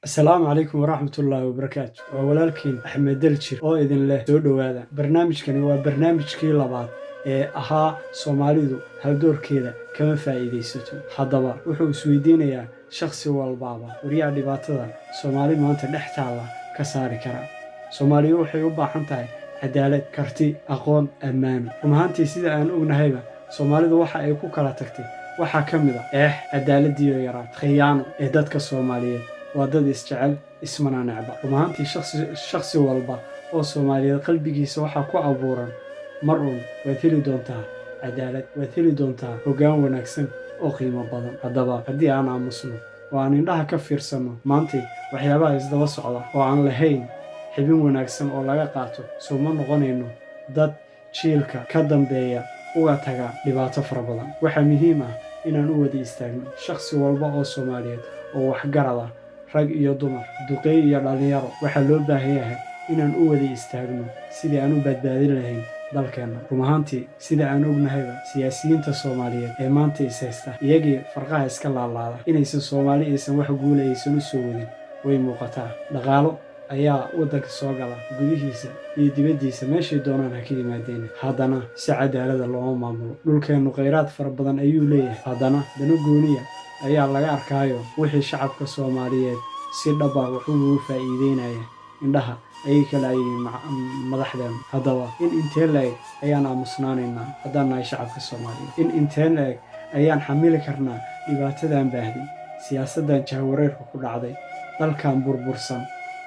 Asalaamu calaykum waraxmatullaahi wabarakaatu. Waa walaalkiin Axmed Daljir oo idin leh soo dhowaada. Barnaamijkani waa barnaamijkii labaad ee ahaa Soomaalidu haldoorkeeda kama faa'iidaysato. Haddaba wuxuu isweydiinayaa shakhsi walbaaba: waryaa dhibaatada Soomaali maanta dhex taalla ka saari karaa? Soomaaliyu waxay u baahan tahay cadaalad, karti, aqoon, ammaano. Run ahaantii, sida aan ognahayba, Soomaalidu waxa ay ku kala tagtay waxaa ka mid ah eex, cadaaladdiiyo yaraad, khiyaano. Ee dadka Soomaaliyeed waa dad isjecel, ismana necba. Run ahaantii, shakhsi walba oo Soomaaliyeed qalbigiisa waxaa ku abuuran mar uun waad heli doontaa cadaalad, waad heli doontaa hoggaan wanaagsan oo qiimo badan. Haddaba haddii aan aamusno oo aan indhaha ka fiirsanno maantay waxyaabaha isdaba socda oo aan lahayn xibin wanaagsan oo laga qaato, soo ma noqonayno dad jiilka ka dambeeya uga taga dhibaato fara badan? Waxaa muhiim ah inaan u wada istaagno, shakhsi walba oo Soomaaliyeed oo waxgarad ah, rag iyo dumar, duqeey iyo dhallinyaro. Waxaa loo baahan yahay inaan u wada istaagno sidii aan u badbaadin lahayn dalkeenna. Run ahaantii, sida aan ognahayba, siyaasiyiinta Soomaaliyeed ee maanta is haysta, iyagii farqaha iska laalaada, inaysan Soomaali aysan wax guula aysan u soo wadin way muuqataa. Dhaqaalo ayaa waddanka soo gala, gudihiisa iyo dibaddiisa, meeshay doonaan ha ka yimaadeen, haddana si cadaalada looma maamulo. Dhulkeennu khayraad fara badan ayuu leeyahay, haddana dano gooniya ayaa laga arkaayo. Wixii shacabka Soomaaliyeed si dhab ah wax ugu faa'iideynaya indhaha ayay kala ayihiin madaxdeenu. Haddaba in intee la-eg ayaan aamusnaanaynaa haddaan nahay shacabka Soomaaliyeed? In intee la-eg ayaan xamili karnaa dhibaatadan baahday, siyaasaddan jahwareerka ku dhacday, dalkan burbursan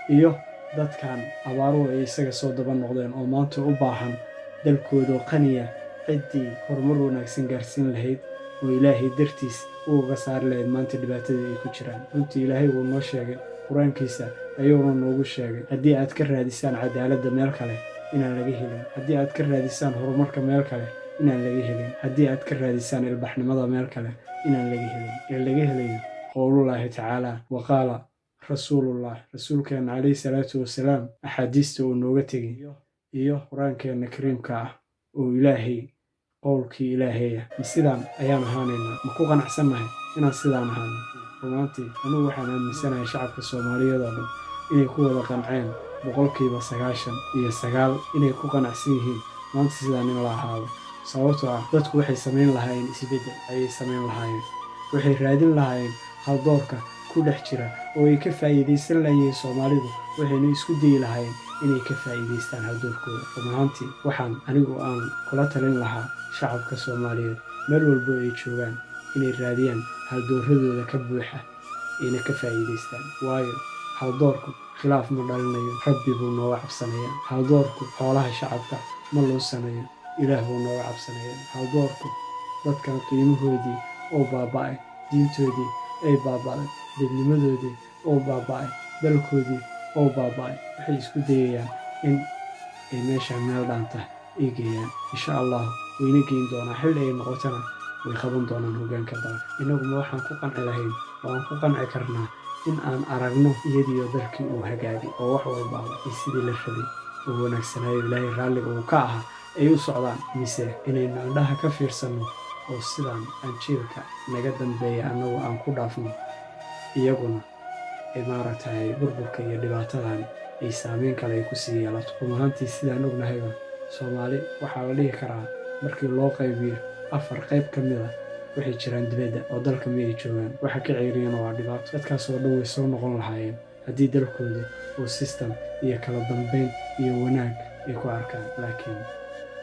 iyo dadkan abaaruhu ay isaga soo daba noqdeen oo maanta u baahan dalkoodoo qaniya ciddii horumar wanaagsan gaarsiin lahayd oo Ilaahay dartiis ugaga saari lahayd maanta dhibaatada ay ku jiraan? Runtii, Ilaahay wuu noo sheegay, Qur-aankiisa ayuuna noogu sheegay, haddii aad ka raadisaan cadaaladda meel kale inaan laga helin, haddii aad ka raadisaan horumarka meel kale inaan laga helin, haddii aad ka raadisaan ilbaxnimada meel kale inaan laga helin, ee laga helayo qowlullaahi tacaala wa qaala rasuulullah, rasuulkeenna calayhi salaatu wasalaam, axaadiista uu nooga tegey iyo Qur-aankeenna kariimka ah oo Ilaahay qowlkii Ilaahaya. Ma sidaan ayaan ahaanaynaa? Ma ku qanacsannahay inaan sidaan ahaano? Rumaantii, anugu waxaan aaminsanahay shacabka Soomaaliyeed oo dhan inay ku wada qanceen, 99% inay ku qanacsan yihiin maanta sidaan in la ahaado, sababtoo ah dadku waxay samayn lahaayeen isbeddel ayay samayn lahaayeen. Waxay raadin lahaayeen haldoorka ku dhex jira oo ay ka faa'iidaysan layihiin Soomaalidu, waxayna isku dayi lahaayeen inay ka faa'iidaystaan haldoorkooda. Run ahaantii, waxaan anigu aan kula talin lahaa shacabka Soomaaliyeed meel walbo ay joogaan inay raadiyaan haldooradooda ka buuxa ayna ka faa'iidaystaan, waayo haldoorku khilaaf ma dhalinayo, Rabbi buu nooga cabsanayaa. Haldoorku xoolaha shacabka ma lunsanayo, Ilaah buu nooga cabsanayaa. Haldoorku dadkan qiimahoodii oo baaba'ay, diintoodii ay baaba'day, dadnimadoodii oo baaba'ay, dalkoodii oo baaba'ay, waxay isku dayayaan in ay meesha meel dhaanta ay geeyaan. Insha Allah wayna geyn doonaa, xilli ay noqotona way qaban doonaan hoggaanka dalka. Innaguma waxaan ku qanci lahayn oo aan ku qanci karnaa in aan aragno iyadiyo dalkii uu hagaagay oo wax walbaaba iyo sidii la rabay oo wanaagsanaayo Ilaahay raalliga uu ka ahaa ay u socdaan, mise inaynu indhaha ka fiirsanno oo sidaan aan jiilka naga dambeeya annagu aan ku dhaafno, iyaguna ay maaragtay burburka iyo dhibaatadan ay saameyn kale ay ku sii yeelato? Run ahaantii, sidaan ognahayba, Soomaali waxaa la dhihi karaa markii loo qaybiyo afar, qayb ka mid ah waxay jiraan dibadda oo dalka ma ay joogaan. Waxa ka ceeriyana waa dhibaato. Dadkaas oo dhan way soo noqon lahaayeen haddii dalkooda oo system iyo kala dambeyn iyo wanaag ay ku arkaan, laakiin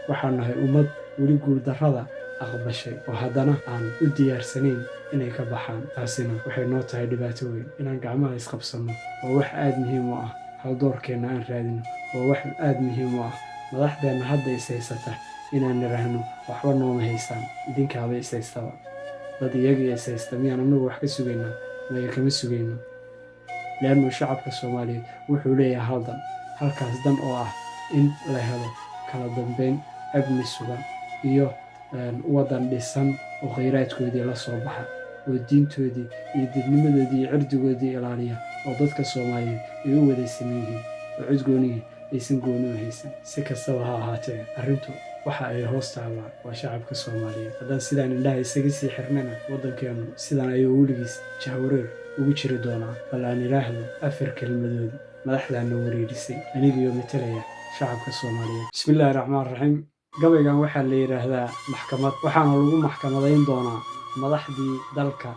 waxaan nahay ummad weli guuldarrada aqbashay oo haddana aan u diyaarsanayn inay ka baxaan. Taasina waxay noo tahay dhibaato weyn. Inaan gacmaha isqabsanno waa wax aad muhiim u ah. Haldoorkeenna aan raadino waa wax aad muhiim u ah. Madaxdeenna hadda is haysata inaan nidhaahno waxba nooma haysaan, idinkaaba is haystaba. Dad iyagii is haysta miyaan annagu wax ka sugaynaa? Maya, kama sugayno, leannu shacabka Soomaaliyeed wuxuu leeyahay hal dan, halkaas dan oo ah in la helo kala dambeyn, amni sugan iyo waddan dhisan oo khayraadkoodii la soo baxa oo diintoodii iyo dadnimadoodii iyo cirdigoodii ilaaliya oo dadka Soomaaliyeed ay u wada siman yihiin oo cid goonihii aysan gooni u haysan. Si kastaba ha ahaatee, arrintu waxa ay hoos taallaa waa shacabka Soomaaliyeed. Haddaan sidaan indhaha isaga sii xirnana, waddankeennu sidaan ayuu weligiis jahwareer. Ugu jiri doonaa. Bal aan idhaahdo afar kelmadood madaxdaana wareerisay, anigiyo matalaya shacabka Soomaaliyeed. Bismillaahi raxmaan raxiim. Gabaygan waxaa la yidhaahdaa Maxkamad, waxaana lagu maxkamadayn doonaa madaxdii dalka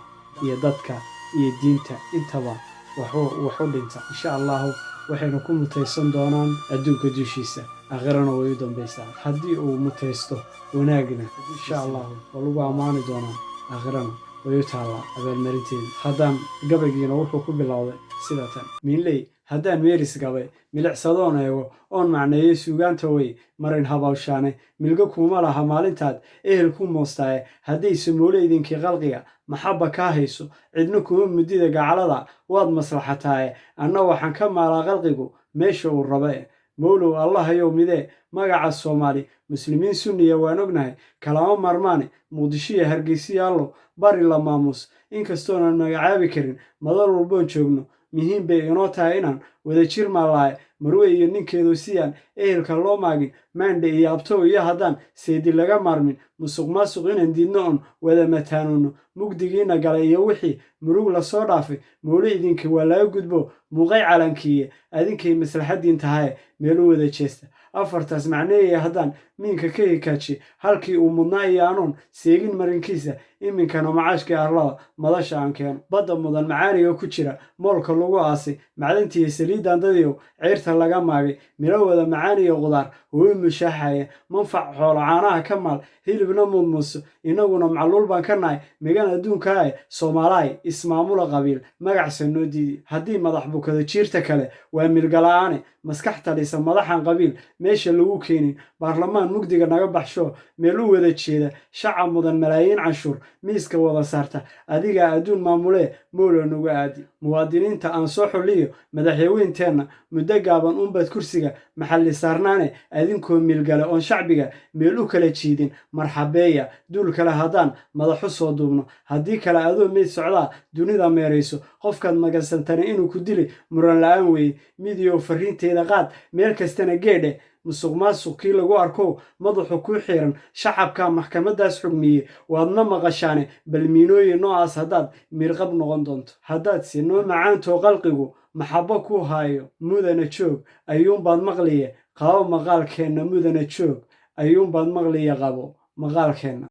iyo dadka iyo diinta intaba wax u dhinta. Insha Allahu waxayna ku mutaysan doonaan adduunka dushiisa, aakhirana way u dambaysaa. Haddii uu mutaysto wanaagna, insha Allahu waa lagu ammaani doonaa, aakhirana way u taallaa abaalmarinteeda. Haddaan gabaygiina wuxuu ku bilowday sida tan: Miinley haddaan meeris gabay milicsadoon eego oon macneeyo suugaanta, way marin habawshaane. Milgo kuuma laha maalintaad ehel ku moostaaye. Hadday samoole idinkii qalqiga maxabba kaa hayso, cidna kuma mudida gacalada waad maslaxataaye. Anna waxaan ka maalaa qalqigu meesha uu rabe. Mowlow Allahayow midee magaca Soomaali, Muslimiin Sunniya waan ognahay kalama maarmaane. Muqdisho iyo Hargeysiyo Allow bari la maamuus. Inkastoonan magacaabi karin madal walboon joogno, muhiim bay inoo tahay inaan wadajir maallaaye. Marwe iyo ninkeedu siyaan ehelka loo maagin, maandhe iyo abtow iyo haddaan seedi laga maarmin, musuq maasuq inaan diidno oon wada mataanoono. Mugdigiina galay iyo wixii murug lasoo dhaafay, mowle idinka waa laga gudbo muuqay calankiiye. Adinkay maslaxaddiin tahaye, meelu wada jeesta. Afartaas macneeyaya haddaan miinka ka hikaajiye halkii uu mudnaa iyo anoon seegin marinkiisa, iminkana macaashkii arlada madasha aan keeno. Badda mudan macaaniga ku jira, moolka lagu aasay macdantiiyo saliiddan dadiyow ceyrta laga maagay, miro wada macaaniyo qudaar hubi mushaaxaya, manfac xoolo caanaha ka maal, hilibna mudmuuso. Innaguna macluul baan ka nahay migan adduunkaae. Soomaalaay ismaamula, qabiil magacsa noo diidi. Haddii madax bukado jiirta kale waa milgala'aane. Maskax talisa madaxan qabiil meesha lagu keenin, baarlamaan mugdiga naga baxsho meel u wada jeeda, shacab mudan malaayiin canshuur miiska wada saarta. Adigaa adduun maamulee, mowla nugu aadi. Muwaadiniinta aan soo xulliyo madaxweynteenna, muddo gaaban unbaad kursiga maxalli saarnaane. Adinkoo milgale oon shacbiga meel u kala jiidin, marxabeeya duul kale haddaan madaxu soo duubno. Haddii kale adoo meyd socdaa dunida meerayso, qofkaad magansantana inuu ku dili muran la'aan weeye. Midiyow farriinteeda qaad, meel kastana geedhe. Musuq maasuq kii lagu arkow madaxu kuu xiiran, shacabka maxkamaddaas xugmiye waadna maqashaane. Bal miinooyin noocaas haddaad mirqab noqon doonto, haddaad si noo macaantoo qalqigu maxabbo ku haayo, mudana joog ayuunbaad maqliye qabo maqaalkeenna. Mudana joog ayuunbaad maqliye qabo maqaalkeenna.